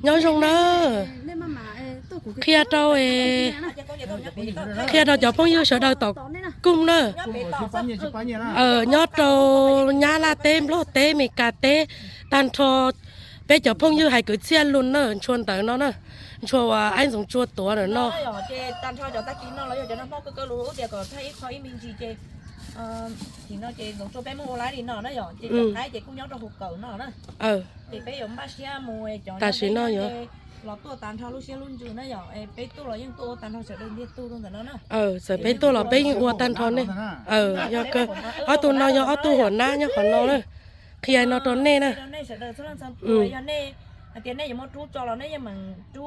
Nyob zoo na. Qhia rau, qhia rau cov phooj ywg sawv daws tom koog na. Nyob rau Nyab Laj teb, Nplog teb, Meskas teb, tag nrho peb cov phooj ywg hais kwv txhiaj lug na, ntshua ntawv no na, ntshua uas Aib Ntxoov Tsua tuav ntawm no. Tam sim no yog, txawm peb tuaj los peb yeej ua tag nrho nej. Yog kawg, ob tug no yog ob tug huam nab nyob qhov no na, qhia no rau nej na.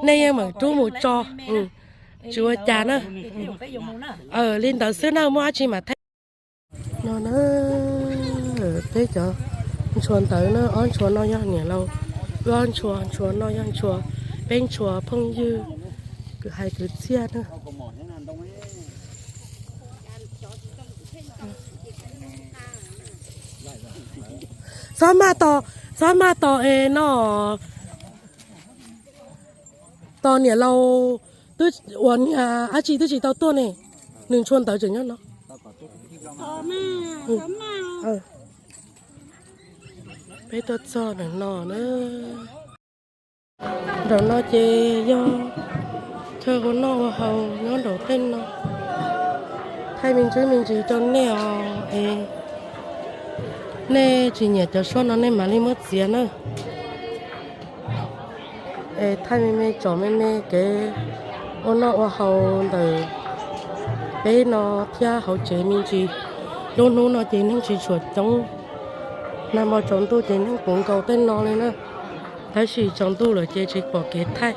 Nej yeej meem rub mus tso, tsis ua cas na. Li ntawd xwb na, muaj dab tsi mam thaij. No na, peb cov ntshua ntawv na, ob ntshua no yog niam laus, ob ntshua, ntshua no yog ntshua, peb ntshua phooj ywg, kwv hais kwv txhiaj na. Txhob maj tos, txhob maj tos es no, tos niam laus uas niag dab tsi twb tsis tau tuaj ne, nws ntshua ntawv tseem nyob no. Peb tuaj txog ntawm no na. Nraum no ces yog chaw ua noj ua haus nyob nraum tej no. Thaij me ntsis me ntsis rau nej os, es nej tsis nyiam cov suab no nej mam li muab txiav na. Es thaij me me tsom me me kev ua noj ua haus ntawm peb no thiab hauv tsev me ntsis. Lub hnub no ces neeg tsis tshua coob, nag hmo tsaus ntuj ces neeg puv nkaus tej no li na, tab sis tsaus ntuj lawm ces tsis pom kev thaij.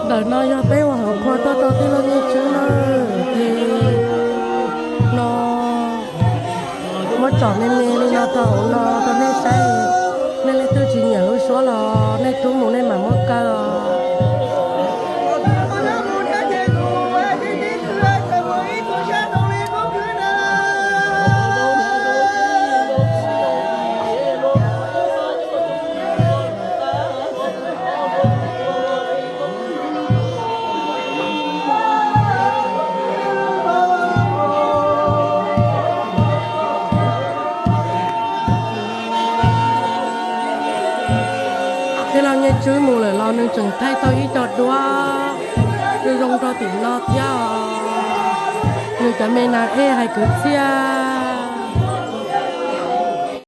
Ntawm no yog peb ua hauv qhua tuaj rau tij laug Nyiaj Tswb na, ces no muab tsom me me li no rau hauv no rau nej saib. Nej leej twg tsis nyiam lub suab los nej rub mus nej mam muab kaw os. Tij laug Nyiaj Tswb mus lawm los nws tseem thaij tau ib co duab zoo zoo rau tim no thiab os. Nws cov me nas ej hais kwv txhiaj